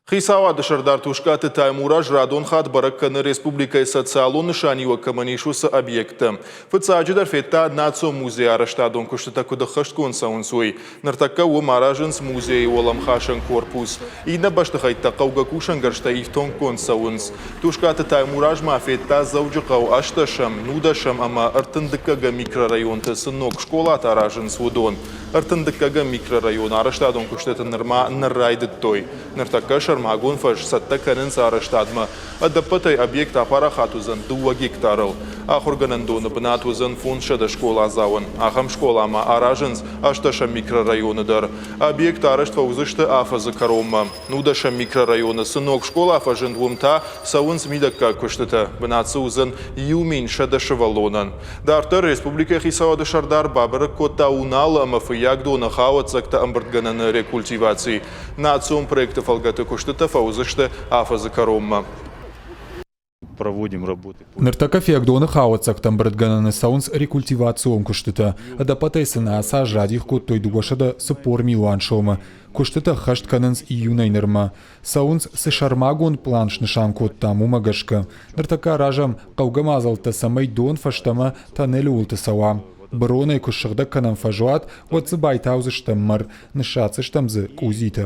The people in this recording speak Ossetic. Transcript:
Хицауады сӕрдар Тускъаты Таймураз радон хатт бӕрӕг кӕны республикӕйы социалон нысаниуӕг кӕмӕн ис, уыцы объекттӕ. Фыццаджыдӕр федта Национ музейы арӕзтадон куыстытӕ куыд ӕххӕстгонд цӕуынц, уый. Ныртӕккӕ уым аразынц музейы уӕлӕмхасӕн корпус. Иннӕ бӕстыхӕйттӕ хъӕугӕ кусӕнгӕрзтӕ ифтонггонд цӕуынц. Тускъаты Таймураз ма федта Дзӕуджыхъӕу ӕстдӕсӕм, нудӕсӕм ӕмӕ ӕртындыккӕгӕм микрорайонты цы ног скъолатӕ аразынц, уыдон. Ӕртындыккӕгӕм микрорайоны арӕзтадон куыстыты нырма ныр райдыдтой. Ныртӕккӕ сӕрмагонд фӕз цӕттӕ кӕнынц арӕзтадмӕ. Ӕдӕппӕтӕй объект апарахат уыдзӕн дыууӕ гектарыл. Ахуыргӕнӕндоны бынат уыдзӕн 500 скъоладзауӕн. Ахӕм скъола ма аразынц ӕстдӕсӕм микрорайоны дӕр. Объект арӕзт фӕуыдзысты афӕдзы кӕронмӕ. Нудӕсӕм микрорайоны цы ног скъола фӕзынд, уым та цӕуынц мидӕггаг куыстытӕ. Бынат дзы уыдзӕн 1100 сывӕллонӕн. Дарддӕр республикӕйы хицауады сӕрдар бабӕрӕг кодта Уналы ӕмӕ Фыййагдоны хауӕццӕгтӕ ӕмбырдгӕнӕны рекультиваци. Национ проекты фӕлгӕты куыстытӕ фӕуыдзысты афӕдзы кӕронмӕ. Проводим работы. Ныртӕккӕ Фиагдоны хауӕццӕгтӕ ӕмбырдгӕнӕны цӕуынц рекультивацион куыстытӕ. Ӕдӕппӕтӕй сын ацы аз радих кодтой 240 милуан сомы. Куыстытӕ ӕххӕст кӕнынц июнӕй нырмӕ. Цӕуынц, цы сӕрмагонд пълан снысан кодтам, уымӕ гӕсгӕ. Ныртӕккӕ аразӕм хъӕугӕ мадзӕлттӕ, цӕмӕй дон фӕстӕмӕ тоннелы уылты цӕуа. Быронӕй куы ссыгъдӕг кӕнӕм фӕзуат, уӕд дзы байтаудзыстӕм мӕр, ныссадздзыстӕм дзы къудзитӕ.